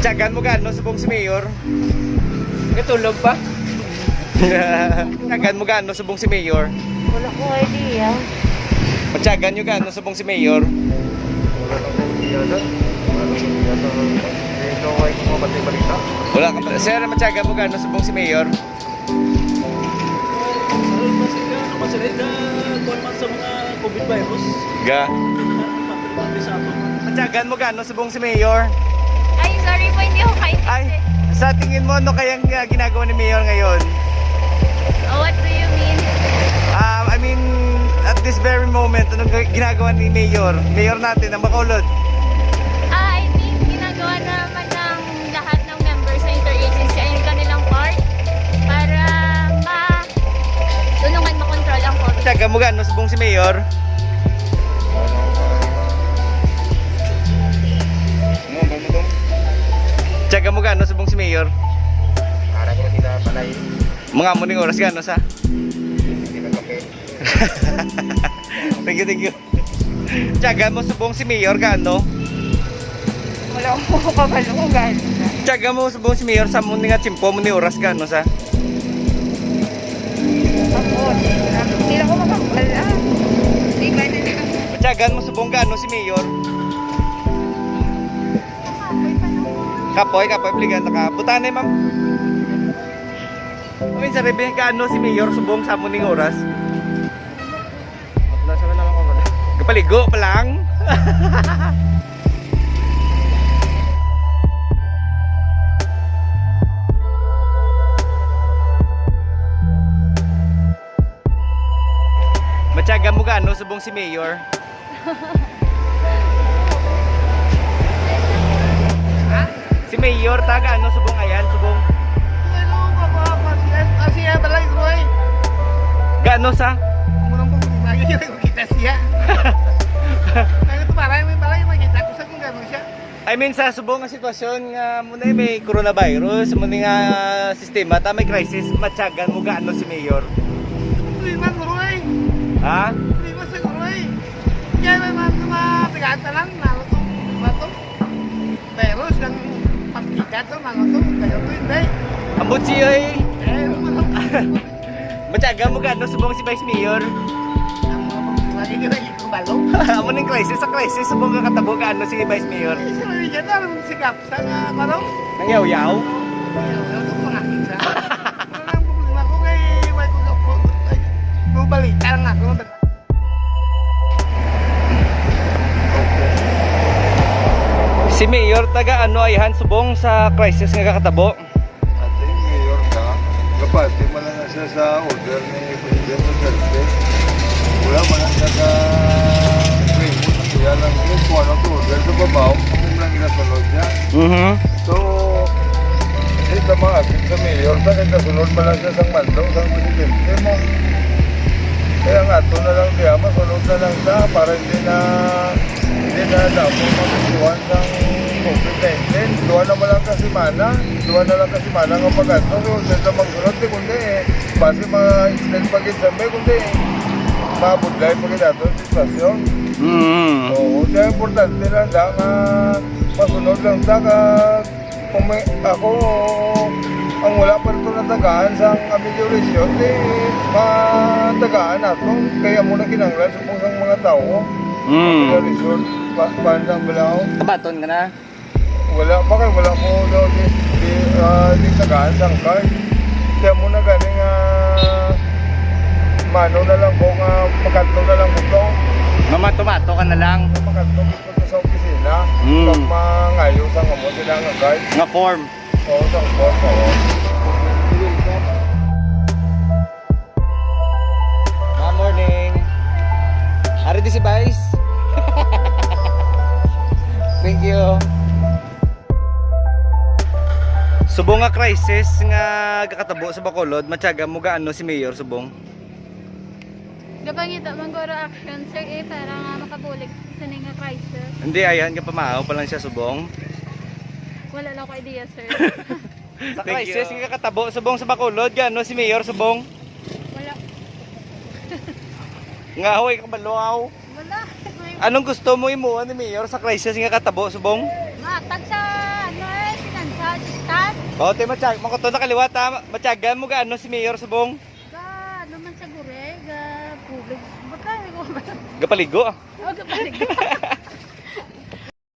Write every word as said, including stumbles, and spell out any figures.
Tyagan mo gaano subong si Mayor? Natulog pa? Tyagan mo gaano subong si Mayor? Wala ko idea. Matyagan nyo gaano subong si Mayor? Wala lang ko idea, sir. Wala lang ko idea, sir. Hindi ko kayo kung mabati balita. Wala ka pa. Sir, matyagan mo gaano subong si Mayor? Ano ba sila? Ano ba sila? Sa kuwan man sa mga COVID virus? Ga. Pati sa ato. Matyagan mo gaano subong si Mayor? Ay, sorry po, hindi ako kaintindi. Ay, sa tingin mo, ano kayang, ah, ginagawa ni Mayor ngayon? Oh, what do you mean? Ah, I mean, at this very moment, anong ga-, ginagawa ni Mayor? Mayor natin, ang Bacolod. Ah, I think ginagawa naman ng lahat ng members sa interagency ay yung kanilang part para ma-, tulungan makontrol ang COVID. Tyaga mo gaano subong si Mayor? Tyaga mo gaano subong si Mayor? Para ko sila palay. Mga mo ning oras gaano sa? Hindi na kape. Thank you, thank you. Tyaga mo subong si Mayor gaano? Wala ko kabalo kung gaano na. Tyaga mo subong si Mayor sa mo ni nga tiyempo, mo ni oras gaano sa? Ako, hindi lang ko makakabal, ah. Di ba na lang? Tyagan mo subong gaano si Mayor? Kapoy, kapoy, pligan na ka. Butane, ma'am. Uy, sa Rebe, gaano si Mayor subong sa mo ning oras? Nasa na lang ako, wala. Kapaligo pa lang. Matyaga mo gaano subong si Mayor? Si Mayor, taga ano, subong ayan, subong. Ano, papa, pa siya, ah, siya, balay, Roy. Gaano sa? Murang pang lagi siya, kita siya. Ano to, para may balay, makita ko sa kung gano'n siya. I mean, sa subong nga sitwasyon nga mo na may coronavirus, mo ni nga sistema, ta may crisis, matyagan mo gaano si Mayor? Problema, Roy. Ha? Problema sa Roy. Kaya may mga, mga tagaan na lang, nalo to, diba to? Virus, ang pagkita to, mga to, kaya to, hindi. Ang butsi, oy. Eh, ano man ang Matyaga mo gaano subong si Vice Mayor? Ang mga pagkita, hindi ko kabalo. Amo ning crisis, sa crisis, subong nga katabo gaano si Vice Mayor? Eh, sila rin yan, alam mo, si Gapsa nga, ano? Nangyaw-yaw? Nangyaw-yaw, ito po natin siya. Wala lang problema ko kay, why ko, ko, ko, ko, balita lang ako. Si Mayor taga ano ayhan subong sa crisis nga kakatabo? Ate, Mayor ka, kapati man lang na siya sa order ni President Duterte. Wala man lang siya ka remote, siya lang yun, kung ano to order sa babaw, kung lang ginasunod niya. Mhm. So, ito mga akin sa Mayor, sa kagasunod man lang siya sa mando, sa Presidente mo. Kaya nga, ito na lang siya, masunod na lang siya para hindi na, hindi na dapat matutuan sang COVID nineteen. Duha na man lang ka semana, duha na lang ka semana nga pag-adto, so, hindi na magsunod, di kundi, eh, basi ma-extend pa gid sa may, kundi, mabudlay pa gid ato ang sitwasyon. Mm. Oo, kaya importante lang da nga masunod lang ta ka kung may, ako, ang wala pa nito natagaan sa amelioration, di matagaan nato. Kaya mo na kinanglan sa mga tao. Mm. Amelioration, pa, pa, sa balaod. Kabaton ka na? Wala pa kay wala ko daw di, di, ah, di tagaan sang card. Kaya mo na gani nga mano na lang ko nga makadto na lang ko to. Mamato-mato ka na lang. Makadto ko to sa opisina. Hmm. Pag mangayo sa nga mo sila nga card. Nga form. Oo, sa form, oo. Good morning. Ari di si Vice. Thank you. Subong nga crisis nga gakatabo sa Bacolod, matyaga mo gaano si Mayor subong? Gapangita man guro action, sir, eh, para nga makabulig sa nga crisis. Hindi, ayan, gapamaaw pa lang siya subong. Wala lang ko idea, sir. Sa crisis nga katabo subong sa Bacolod, gaano si Mayor subong? Wala. Nga, hoy, kabalo, aw. Wala. Anong gusto mo imuha ni Mayor sa crisis nga katabo subong? Matag sa, ano, eh, sila Sa stand? O, te, matyag, makuto na kaliwat, ha? Matyagan mo ga ano si Mayor Subong? Ga, ano man sa gure, ga, public. Ba't tayo ko ba? Gapaligo. O, gapaligo.